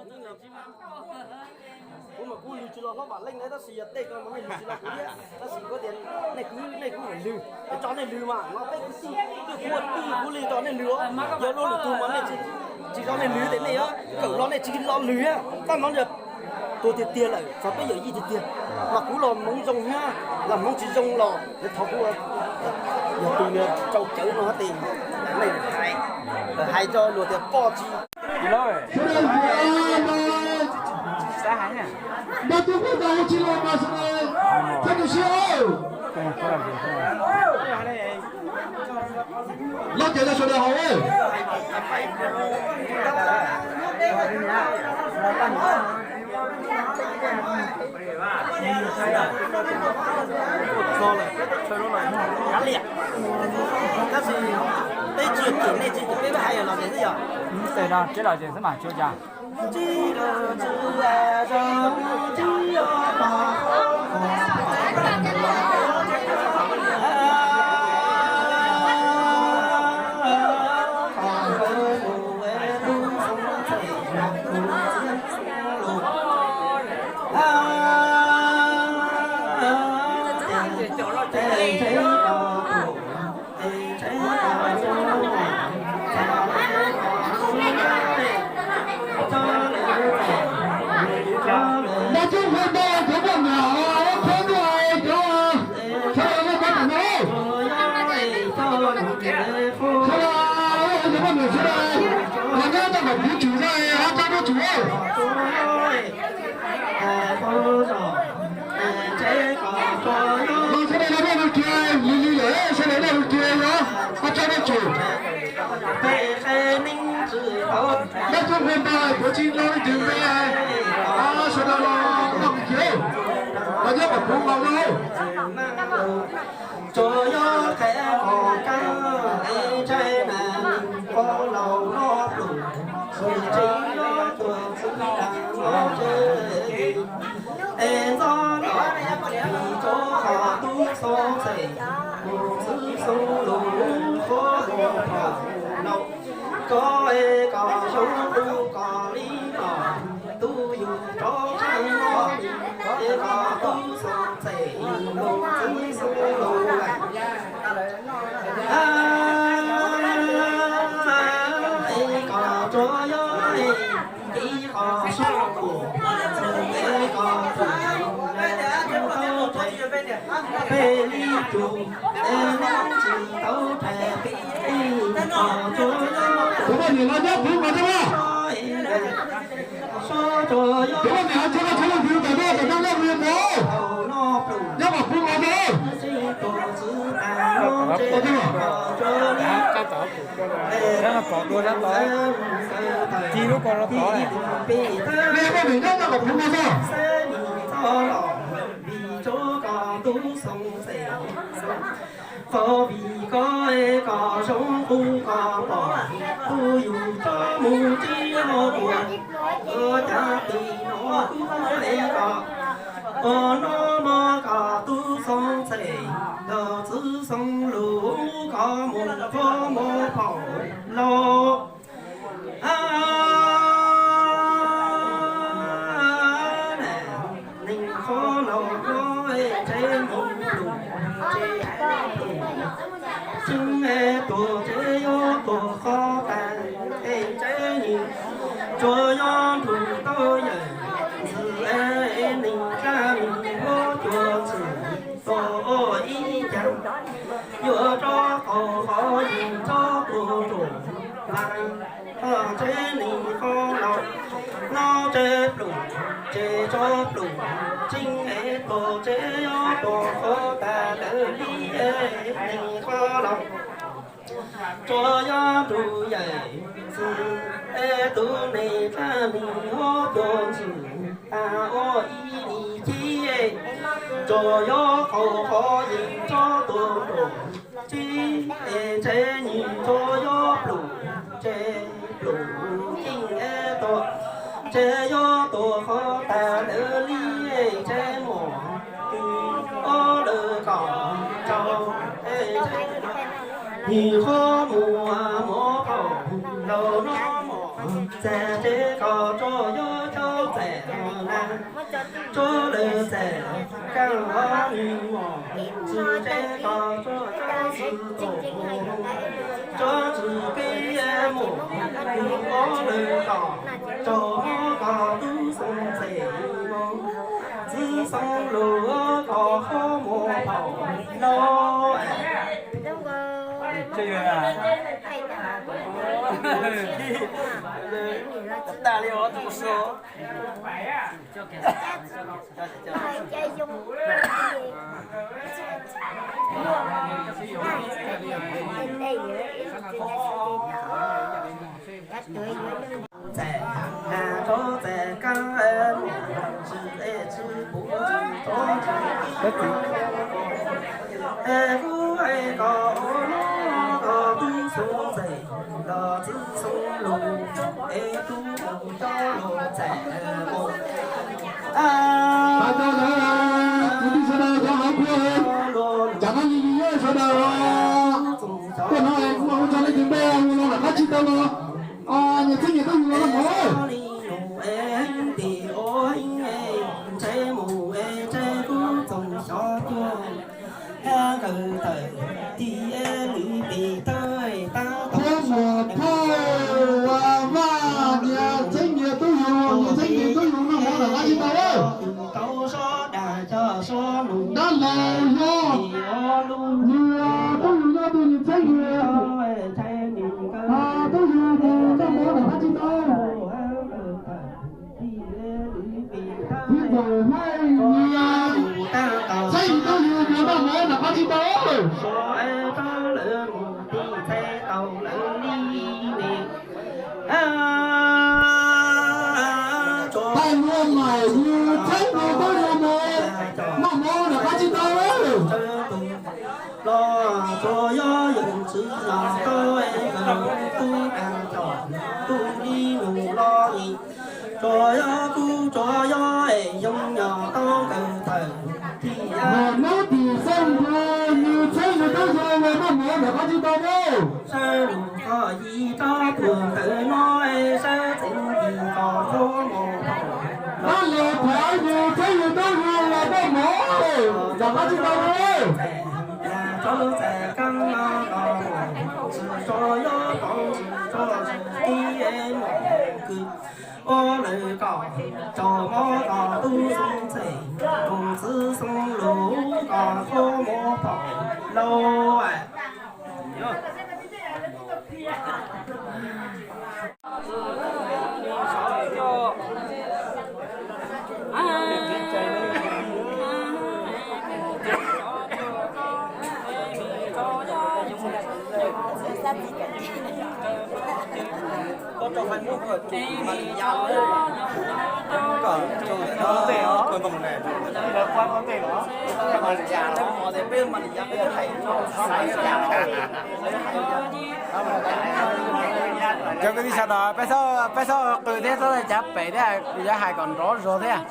Kuv mas kuv lwg tsis los hlob Vam Leej na, tab sis yog tej ko mas nej lwg tsis los kuv thiab, tab sis kuv tias nej kuj, nej kuj lwg, es tso nej lwg mas no peb kuj tij, twb kuv tij kuv li tso nej lwg os. Yog luag lwm tus mas nej tsis, tsis tso nej lwg ces nej yuav kawm los nej tsis los lwg thiab. Tab no yog tuag tiag tiag lawm, txog peb yawm yij tiag tiag, mas kuv los hmoov zoo thiab los hmoov tsis zoo los nej thov kuv. Yog tus niag tsau cawv no ces nej hais, hais rau luag tias poj tsis Loj tias sawv daws haus. Tab sis peb tsis, peb hais los xwb yog. Peb los xwb mas tsis ua cas. Npaj tub hmo npaj cov poj niam qhuab ntuj cov sawv daws nej pab pam no. Sawv daws cov poj niam sawv daws, nyob tau kom puv tsum zog, hab tsob puv tsum. Los sawv daws no kiag, lis lis lawm sawv daws no kiag os, hab tsob puv tsum. Npaj tub hmo npaj puav tsis no ib tug npe, sawv daws los no kiag, los nyob kom puv nkaus no. Tsuas yog qhia qhov kab es ntshai mas qhov laus no pluj, tsis yog tuag txwv tas no tsev. Es ntxob los vim rau qhov tub xoo txheem, mus txwv xoo lus qhuab mus phom laus. Koj es kom zoo tu koj li no, tub yug rov tshaj no, es kom tub xoo txheem mus txwv xoo lus lawm. Es kom tsuas yog es tiv qhov sub mus, es kom txwv tau peb li tsum, es tsis tau peb li tsum, kom tsuas yog. Cov poj niam los nyob puv nkaus rau. Cov poj niam txhua leej txhua leej twg tam no tam no noj mov, nyob kom puv nkaus rau. Ci lub ko rau tod. Nej poj niam nyob nyob kom puv nkaus rau. Txog vim koj es kom zoo qub koj pom, tub yug rov mus tsis yog tuag, ua cas tim no kuv es kom, ua no mog kom tub xoo txheem, los txwv xoo lus kom mus qhuab mus phom laus. Neeg qhov laus no es tsev neeg pluj, tsev pluj, tseeb es tuag tsev yuav tuag qhov tas, es tsev neeg tsuas yog nrug tau yawm ntxwv, es neeg dlaab neeg huab cua ntxwv tuag ua ib caag, yuav rov qaum qhov yeej tso tuag nruam vaag. Tsev neeg qhov laus no tsev pluj, tsev tso pluj, tseeb es tuag tsev yuav tuag qhov tas lawm li, es neeg qhov laus tsuas yog nrug yawm ntxwv, es tug neeg dlaab neeg huab cua ntxwv taag ua ib lim ci, tsuas yog qaum qhov yeej tso tuag nruam, tseeb es tsev neeg tsuas yog pluj, tsev pluj, tseeb es tuag tsev yuav tuag qhov tas lawm li, tsev mom twb ob lawm kom tsaus, es tsev neeg qhov mus mov phom laus no mog, txag tsev kom tsuas yog Txawm kaj hov nws muam tsis tsev ko tsuag tsob tsis tus, tsob tsis peb muam nws ob lawv kom tsaug mob ko tub xoo txem, txwv xoo lus ko qhov muag phaum lauj. Txawm hais rau txawm kaj muam tsis tsis puv tsis tsob tsis, kuv hais kom ua no kom tub xoo txem los txwv xoo lus es tub mus coj los txawm mus. Pab cov lawv kwv tij sawv daws cov hauv kuv, cas no yus yus yog sawv daws tuaj no es kuv mam ua tso nej tus npe ua los lawm qab tsis tau los. Nyias txheeb nyias tuaj yug los mog. Ntshe mus ntshe kuv txoos xyov cuag, nkawd tawm tim lwm pem tawg tab tom. Phauj Muas Phauj Vaj, nyias txheeb nyias tuaj yug, nyias txheeb nyias tuaj yug noj mov lawm qab tsis tau. Dab laug yog nyias tuaj yug nyob twg nyias txheeb nyias, tuaj yug noj mov lawm qab tsis tau. Txiv ntxawm Hmoob nyias txheeb nyias tuaj yug nyias noj mov lawm qab tsis tau. Tais Luag Maim nyias txheeb nyias tuaj yug mov noj mov lawm qab tsis tau. Los tsuas yog yawm txwv los tau es nkawd tub kas cov tub li nus los li, tsuas yog kuv tsuas yog es yoov yog tau nkawd tawm tim. Mas nub tim xeej nrua nws txheeb nws tuaj yug los noj mov lawm qab tsis tau. Sawv lus qhov yim rov tuaj ntawm no es sawv txeeb yim kom txhob mus. Dab laug Thaiv nws txheeb nws tuaj yug los noj mov lawm qab tsis tau. Txawm kaj no los txawm tso yog tau tso tib mus kwv ua lawm kom tsaug mob kom tub xoo txem, tus txwv xoo lus kom txhob mus pom lauj. Cov kwv tij sawv daws, peb txhob qw thiab, txhob cav pem thiab, kuv yuav hais kom nrov zog thiab.